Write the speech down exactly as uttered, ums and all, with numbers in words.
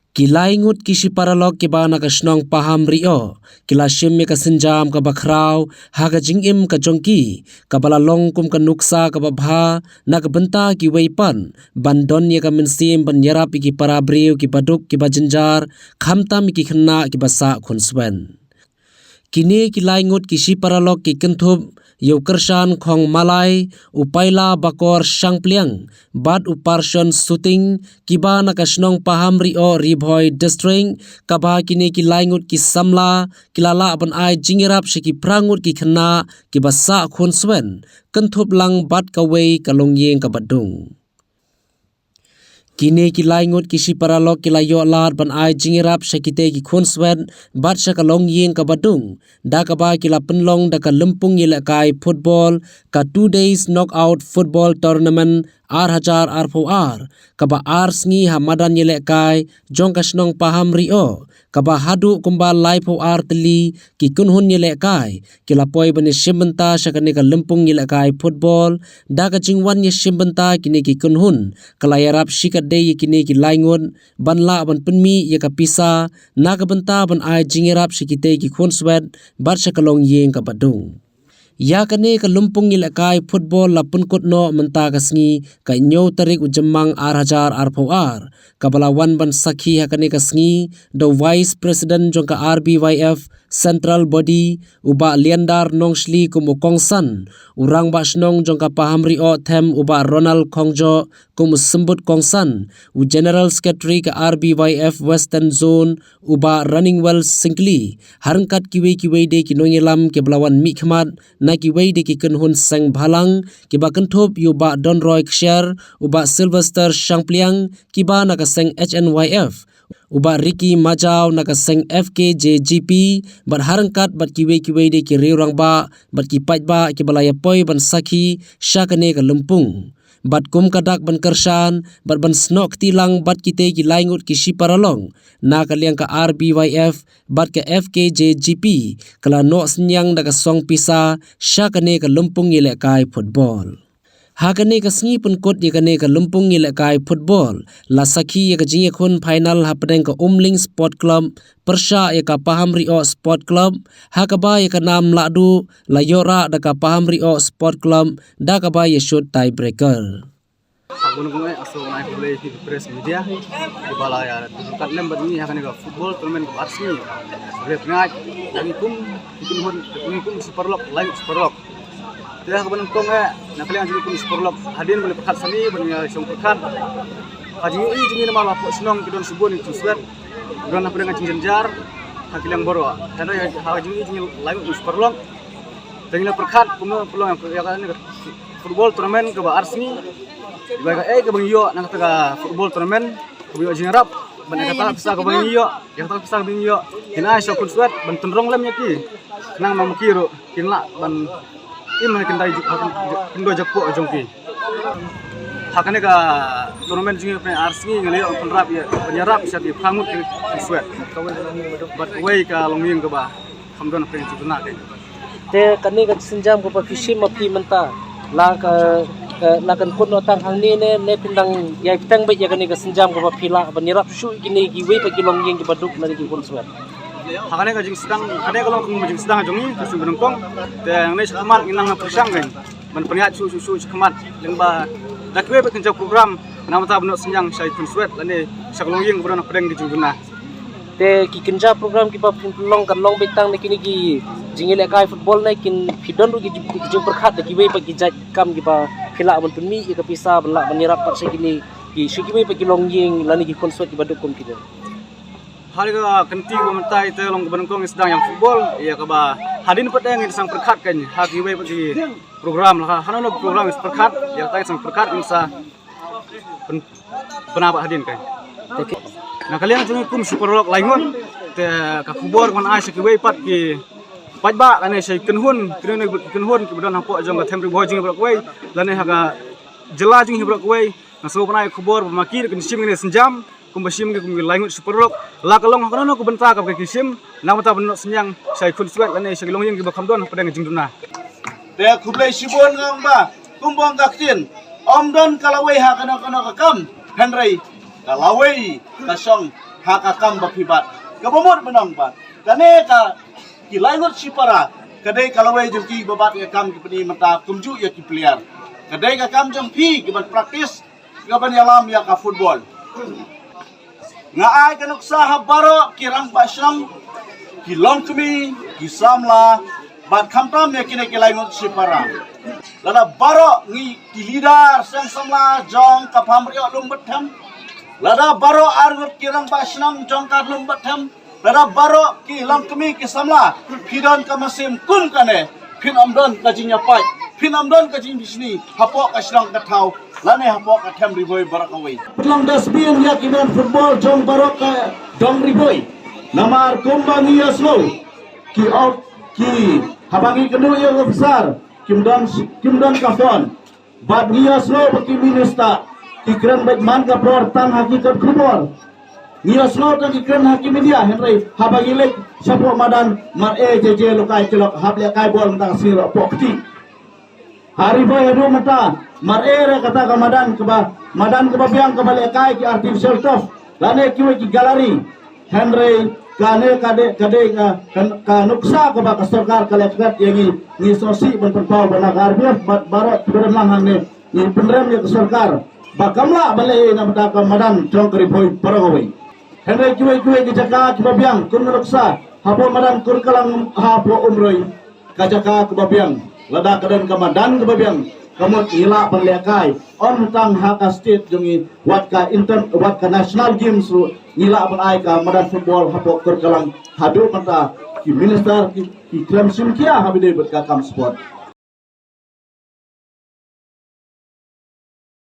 Ki lai ngut ki shi paralok kiba na ka shnong Paham Ri-oh ki la shim ïa ka sienjam kaba khraw ha ka jingim ka jong ki, kaba la long kum ka nuksa kaba bha na ka bynta kiwei pat ban don ïa ka mynsiem ban ïarap ïa ki para briew kiba duk kiba jynjar, khamtam ïa ki khynnah kiba sah khunswet. Kine ki lai ngut ki shi paralok ki kynthup ïa u Kyrshan Khong Malai, u Paila Bakor Shangpliang bad u Parshon Suting, kiba na ka shnong Paham Ri-oh, Ri Bhoi District, kaba kine ki lai ngut ki samla ki la lah ban ai jingïarap sha ki phra ngut ki khynnah kiba sah khunswet, kynthup lang bad kawei ka longïing kaba dung. Kine ki lai ngut ki shi paralok ki la ïoh lad ban ai jingïarap sha kitei ki khunswet bad sha ka longïing kaba dung, da kaba ki la pynlong da ka lympung ïalehkai football, ka two days knockout football tournament ar hajar arphew ar, kaba ar sngi ha madan ïalehkai jong ka shnong Paham Ri-oh, kaba haduh kumba laiphew ar tylli ki kynhun ïalehkai ki la poi ban ïashim bynta sha kane ka lympung ïalehkai football. Da ka jingwan ïashim bynta kine ki kynhun ka la ïarap shikatdei ïa kine ki lai ngut ban lah ban pynmih ïa ka pisa na ka bynta ban ai jingïarap sha kitei ki khunswet bad sha ka longïing kaba dung. Ïa kane ka lympung ïalehkai football la pynkut noh mynta ka sngi, ka hynñiew tarik u Jymmang ar hajar arphew ar, kaba la wan ban sakhi ha kane ka sngi da u Vice President jong ka R B Y F Central Body, u Bah Liandar Nongshli kum u kongsan, u Rangbah Shnong jong ka Paham Ri-oh Them, u Bah Ronald Khongjoh kum u symbud kongsan, u General Secretary ka R B Y F Western Zone, u Bah Runningwell Syngkli, ha ryngkat kiwei kiwei de ki nongïalam kiba la wan mihkhmat na kiwei de ki kynhun seng bhalang, kiba kynthup ïa u Bah Donroy Kshiar, u Bah Sylvester Shangpliang, kiba na ka seng H N Y F, u Bah Ricky Majaw na ka seng F K J G P, bad ha ryngkat bad kiwei kiwei de ki riew rangbah bad ki paidbah kiba la ïapoi ban sakhi sha kane ka lympung. Bad kum ka dak ban kyrshan bad ban snoh kti lang bad kitei ki lai ngut ki shi paralok, na ka liang ka R B Y F bad ka F K J G P ka la noh synñiang da ka song pisa sha kane ka lympung ïalehkai football. Ha kane ka sngi pynkut ïa kane ka lympung ïalehkai football, la sakhi ïa ka jingïakhun final hapdeng ka Umling Sport Club pyrshah ïa ka Paham Ri-oh Sport Club, ha kaba ïa ka nam lahduh la ïoh rah da ka Paham Ri-oh Sport Club da kaba ïashut tiebreaker. Sabun kong eh aso ngai pule ki press media ki bala ïa kat lem bad ngi ha kane ka football tournament ka bat sngi. Rep ngai ngi kum ki kum hon ngi kum super lok, lain super lok. Te ha ka ban kong eh na kaliang jingïakhun super lok hadien ban pyrkhat sani ban ïa shong pyrkhat. Ka jingïohi jingïohi namar la pok shnong ki don shibun ki swet. Don hapdeng ka jingjynjar ha ki liang baroh. Hynrei ha ka jingïohi jingïohi lain super lok. Te ngi la pyrkhat kumno pynlong ïa kane ka football tournament kaba ar sngi. Ba ka eh kaba ngi ïoh na kata ka football tournament kaba ïoh jingïarap ban ïa kata ka pisa kaba ngi ïoh, ïa kata ka pisa kaba ngi ïoh. Kin ai sha khunswet ban tynrong lem ïa ki. Khnang ma ki ruh kin lah ban im ha ki kyndai juk, ha ki kyndai jakpoh jong ki. Ha kane ka tournament jong ngi ar sngi ngi la ïoh pynrap ïa, pynïarap sha ki phra ngut ki khunswet. Bad kawei ka longïing kaba kham don pyrshah jong ki. Te kane ka sienjam kaba phi shim ma phi mynta la ka, ka, la kan kut noh tang hangne ne, ne phin dang ïai pynbeit ïa kane ka sienjam kaba phi lah ban ïarap shuh kine kiwei pat ki longïing kiba duk lane ki khunswet. Ha kane ka jingsdang, kane ka long ka jingsdang jong ngi ka shu nyngkong. Te ngi sha khmat ngi nang pyrshang ngi ban pynïaid shuh shuh shuh sha khmat lyngba da kiwei pat ki jait program na ka bynta ban noh synñiang sha ki khunswet lane sha ki longïing kiba don hapdeng ki jingduna. Te ki kynja program kiba phin pynlong kan long beit tang na kine ki jingïalehkai football ne kin phi don ruh ki jing, ki jingpyrkhat da kiwei pat ki jait kam kiba phi lah ban pynmih ïa ka pisa ban lah ban ïarap pat sha kine ki sha kiwei pat ki longïing lane ki khunswet kiba duk kum kine. Ha ka kynti ba mynta ite long kaba nyngkong ngi sdang ïa football ïa kaba hadien pat ngi sdang pyrkhat kan ha kiwei pat ki program la ha hano program ngi pyrkhat ïa tang sdang pyrkhat ngi sa pyn-, pynabah hadien kan. Na ka liang jong ngi kum Super Lok Laingut te ka khubor ban ai sha kiwei pat ki paidbah lane sha ki kynhun, kynhun, kynhun kiba don hapoh jong ka Them Ri Bhoi jong ngi baroh kawei lane ha ka jylla jong ngi baroh kawei. Nga sngewbha ban ai khubor ba ma ki ruh kin shim kane ka sienjam kumba shim ki kum ki laingut Super Lok. La ka long ha kano kano ka bynta kaba ki shim na ka bynta ban noh synñiang sha ki khunswet lane sha ki longïing kiba kham don hapdeng ka jingduna. Te khublei shibun nga ong ba kumba ong ka ktien, ym don ka lawei ha kano kano ka kam, hynrei ka lawei ka shong Ha ka kam ba phi bat, kaba mut mynta ba kane ka ki laingut shipara ka dei ka lawei jong ki ba bat ka kam ki pyni mynta kumjuh ïa ki player. Ka dei ka kam jong phi ki ban practice, ka ban ïalam ïa ka football. Nga ai ka nuksa ha baroh ki rangbah shnong, ki longkmie, ki samla, bad khamtam ïa kine ki laingut shipara. Lada baroh ngi ki leader seng samla jong ka Pamriok Lumbethem, lada baroh arngut ki rangbah shnong jong ka Lumbethem, lada baroh ki longkmie ki samla, phi don ka mynsiem kum kane, phin ym don ka jingïapait, phin ym don ka jingbishni hapoh ka shnong ka thaw lane hapoh ka them Ri Bhoi baroh kawei. Pynlong dustbin ïa ki madan football jong baroh ka dong Ri Bhoi. Namar kumba ngi ïohsngew, ki of ki, haba ngi kynduh ïa u officer, kim don, kim don ka phone. Bad ngi ïohsngew ba ki minister ki kren beit man ka por tang ha ki kot khubor. Ngi ïohsngew tang ki kren ha ki media, hynrei haba ngi leit shapoh madan, mar e je je lokai ki lok hap lehkai bol mynta ka sngi ruh poh kti. Ha Ri Bhoi haduh mynta, mar e re kata ka madan kaba, madan kaba biang kaba lehkai ki artificial turf lane kiwei ki gallery. Hynrei kane ka dei, ka dei ka, ka, ka nuksa kaba ka sorkar ka leh klet ïa ngi. Ngi sngewsih ban pynpaw ba na ka R B F bad baroh kiba don lang hangne, ngi pynrem ïa ka sorkar ba kam lah ban leh ei na bynta ka madan jong ka Ri Bhoi baroh kawei. Hynrei kiwei kiwei ki jaka kiba biang kum ka nuksa hapoh madan Kurkalang hapoh Umroi, ka jaka kaba biang, lada ka don ka madan kaba biang, ka mut ngi lah ban lehkai ym tang ha ka state jong ngi, wat ka inter, wat ka national games ruh ngi lah ban ai ka madan football hapoh Kurkalang. Haduh mynta ki minister ki, ki khlem shim khia haba ïadei bad ka kam sport.